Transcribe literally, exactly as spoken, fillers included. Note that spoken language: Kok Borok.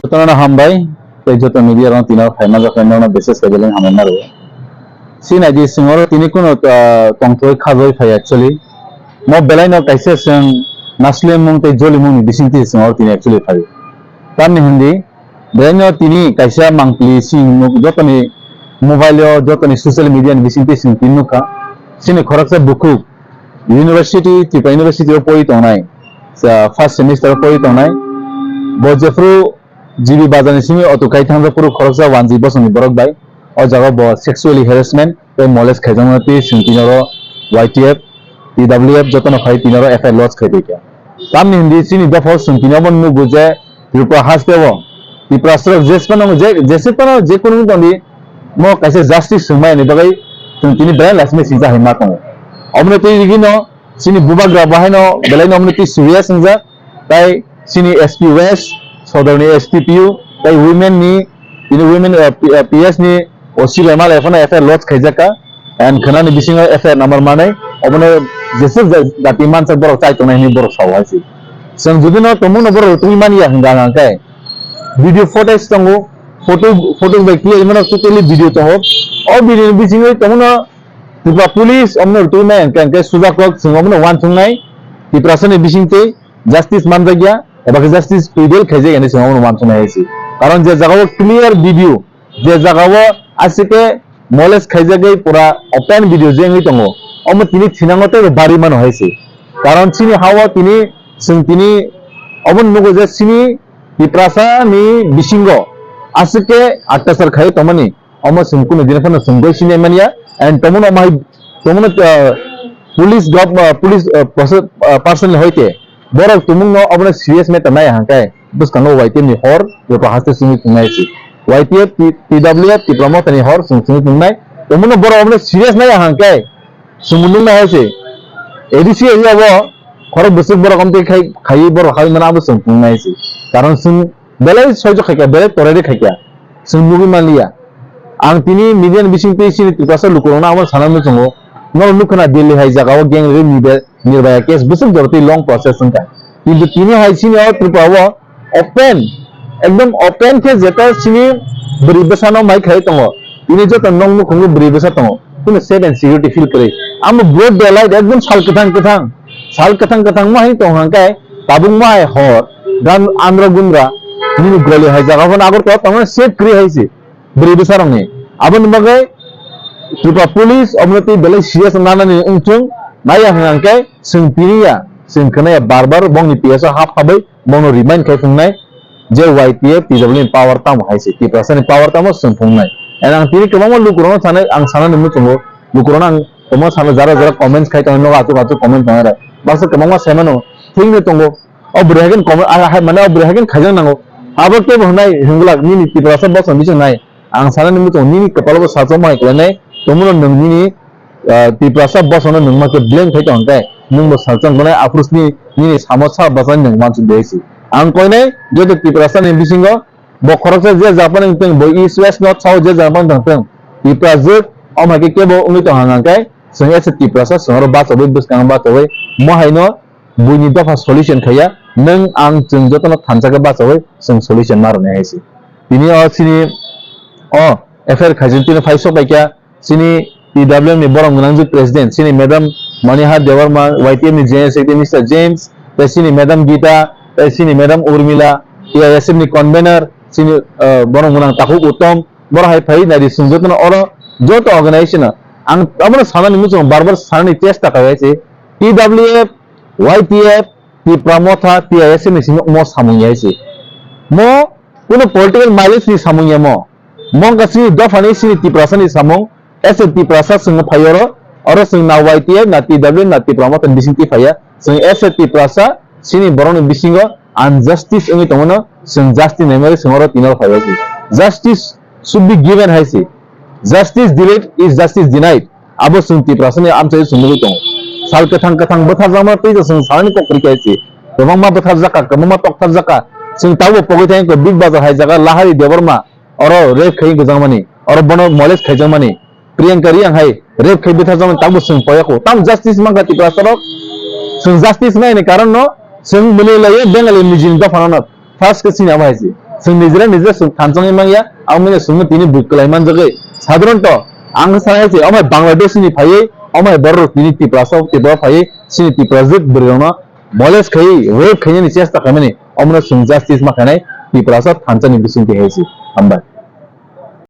Jotono hambai, tei joto media rok tino phaima jak nokno bises khe beleng hambai maro. Si naidi singoro tini kuno, ah, tongthoi khajoi phai actually. Mo belai no kaisa seng naslemung tei jolimung ni bisingtwi singoro tini actually phai. Tamni hindi, belai no tini kaisa mangpili sing nuk jotoni mobile o jotoni social media ni bisingtwi sing tini nukha. Sini khoroksa bukhuk University, Tripura University o pori tongnai, sa first semester o pori tongnai. Bo jephru G B bazar ni simi auto kai thangjak phuru khoroksa wanjwi bosongni borok bai o jaga bo sexually harassment tei molest khaijakmani twi chwng tini oro Y T F, T W F jotono khai tini oro F I R lodge khai tongkha. Tamni hindi chini dophao chwng tini obo nugo je Tripura haste o Tiprasarok jesphano je, jesphano je kunu tongdi mo kaisa justice swngmani bagwi chwng tini belai lasima singsa hai ma tongo. Oboni twi rigino chini bubagra bo haino belai no oboni twi serious wngjak. Tai chini S P West, Sodorni S P P U, tai women ni, tini women, eh, P-, eh, P S ni O C bai malai phano F I R lodge khaijakha. And khwnani bisingo F I R number manwi, obono jesuk ja-, jati mansa borok chai tongnai hinwi borok sao hai se. Chwng jodi no tongmung no borok twi manya hwnga hwnga khe video footage tongo, photo, photo bai clear mano totally video tongo. O video ni bisingo tongmung no Tripura police omono rwtwi maya hwnkhe, hwnkhe sujakok chwng omono uansuknai, Tiprasani bisingtwi justice manjakya, eba khe justice prevail khaijak hinwi chwng omono uansuknai hai se. Karon je jagao clear video, je jagao aswk khe molest khaijakgwi pura open video je wngwi tongo, omo tini thinango teibo bari mano hai se. Karon chini ha-o tini, chwng tini omono nugo je chini Tiprasani bisingo aswk khe attasar khaiwi tongmani. Omo chwng kunu dino phano chwng goi sinai manya, and tomono omo hai, tomono, ah, police gov-, ah, police, ah, pos-, ah, person hoite borok tumungno obono serious matter nai hangkai bwskango Y T F ni hor joto haste simi tongnai si. Y T F, T-, T W F, Tipra Motha ni hor chwng simi tongnai. Tomono borok obono serious nai hangkai chwng nung nai hai si. A D C area o khorok bwswk borok omtwi khai, khai borok hai mano abo chwng tongnai si. Karon chwng belai soijo khaikha, belai torairwi khaikha, chwng nugwi manliya. Ang tini media ni bisingtwi chini Tiprasa lukurokno amo sana muchungo, norok nukha na Delhi hai jagao gang rape ni be-, Nirbhaya case bwswk jorotwi long process wngkha. Kintu tini hai chini o Tripura o open, ekdom open khe jeta chini bwrwi bwsano mai khai tongo. Tini joto nok nukhungo bwrwi bwsa tongo. Kunu safe and security feel kwrwi. Amo broad daylight ekdom sal kwthang kwthang. Sal kwthang kwthang ma hai tong hangkai tabuk ma hai hor gan andro gundra nini goli hai jaga phano Agartala tongmani safe kwrwi hai se bwrwi bwsa rokni. Aboni bagwi Tripura police obono tei belai serious nanani wngthung naiya hwnkhe chwng tiniya chwng khwnaya bar bar bongni P S o hap habwi bono remind khai phungnai. Je Y T F T W ni power tamo hai se, Tiprasa ni power tamo chwng phungnai. And ang tini kwbangma lukurokno sanai, ang sanani muchungo, lukurokno ang kwbangma sana jara jara comments khai tongo, nogo achuk achuk comment tongo, baksa kwbangma sai mano, thik no tongo. O bwrwi hai khe comment, ah, hai mane o bwrwi hai khe khaijak nango. Abo kebo hwnai hwnglak nini Tiprasa bosong bising nai. Ang sanani muchungo nini kwpalo bo salsa mo hai kwlainai, tomono nwng nini ah, Tiprasa bosongno nwng ma khe blame khai tong khe, nwng bo salsa wngnai aphuru sini nini samo sa bwsani nwng mansu de si. Ang koinai joto Tiprasa ni bisingo bo khoroksa je japan wng tong, bo East West North South je japan tong tong, Tiprajwk omo hai khe kebo wngwi tong hang khe, chwng ese Tiprasa chwng oro bachawi bwskango bachawi mo haino buini dopha solution khaiya, nwng ang chwng jotono thansa khe bachawi chwng solution ma rwnai hai se. Tini o sini o F I R khaijak tini phai sok bai kha, chini T W M ni borok gwnangju president, chini madam Manihar Debbarma, Y T F ni General Secretary Mister James, tei chini madam Gita, tei chini madam Urmila, T I S F ni convener, chini, ah, borok gwnang Takhuk Uttom, borok hai phai nai di chwng jotono oro joto organization no. Ang abono sanani muchungo bar bar sanani chesta khai hai se, T W F, Y T F, Tipra Motha, T I S F ni simi mo samung ya hai se. Mo kuno political mileage ni samung ya mo. Mo wngkha chini dopha ni chini Tiprasa ni samung, as a Tiprasa chwng phai oro, oro chwng na Y T F, na T W, na Tipra Motha ni bising twi phaiya. Chwng as a Tiprasa chini borok ni bisingo injustice wngwi tongmano chwng justice naimari chwng oro tino phaiya se. Justice should be given hai se. Justice delayed is justice denied. Abo chwng Tiprasa ni amchai chwng nugwi tongo. Sal kwthang kwthang bwtharjakma tei chwng sanani kok kwrwi kha se. Kwbangma bwtharjak kha, kwbangma toktarjak kha. Chwng tabuk pogwi thangwi kha Big Bazar hai jaga Lahari Debbarma. Oro rape khai gwjakmani, oro bono molest khaijakmani, Priyanka Reang hai rape khai bwtharjakmani, tabuk chwng poyakho. Tamo justice mankha Tiprasa rok? Chwng justice naini karon no Chwng mwnwi laiya Bengali nijini dophano no. First khe chini amo hai se. Chwng nijera nijera chwng thansa wngwi mangya, amo manya chwngno tini bui kwlai manjagwi. Sadharanto ang khe sana hai se, omo hai Bangladesh ni phaiwi, omo hai borok tini Tiprasa, Tripura phaiwi, chini Tiprajwk bwrwirokno molest khaiwi, rape khainani chesta khaimani, omono chwng justice ma khainai, Tiprasa thansa ni bisingtwi hai se. Hambai.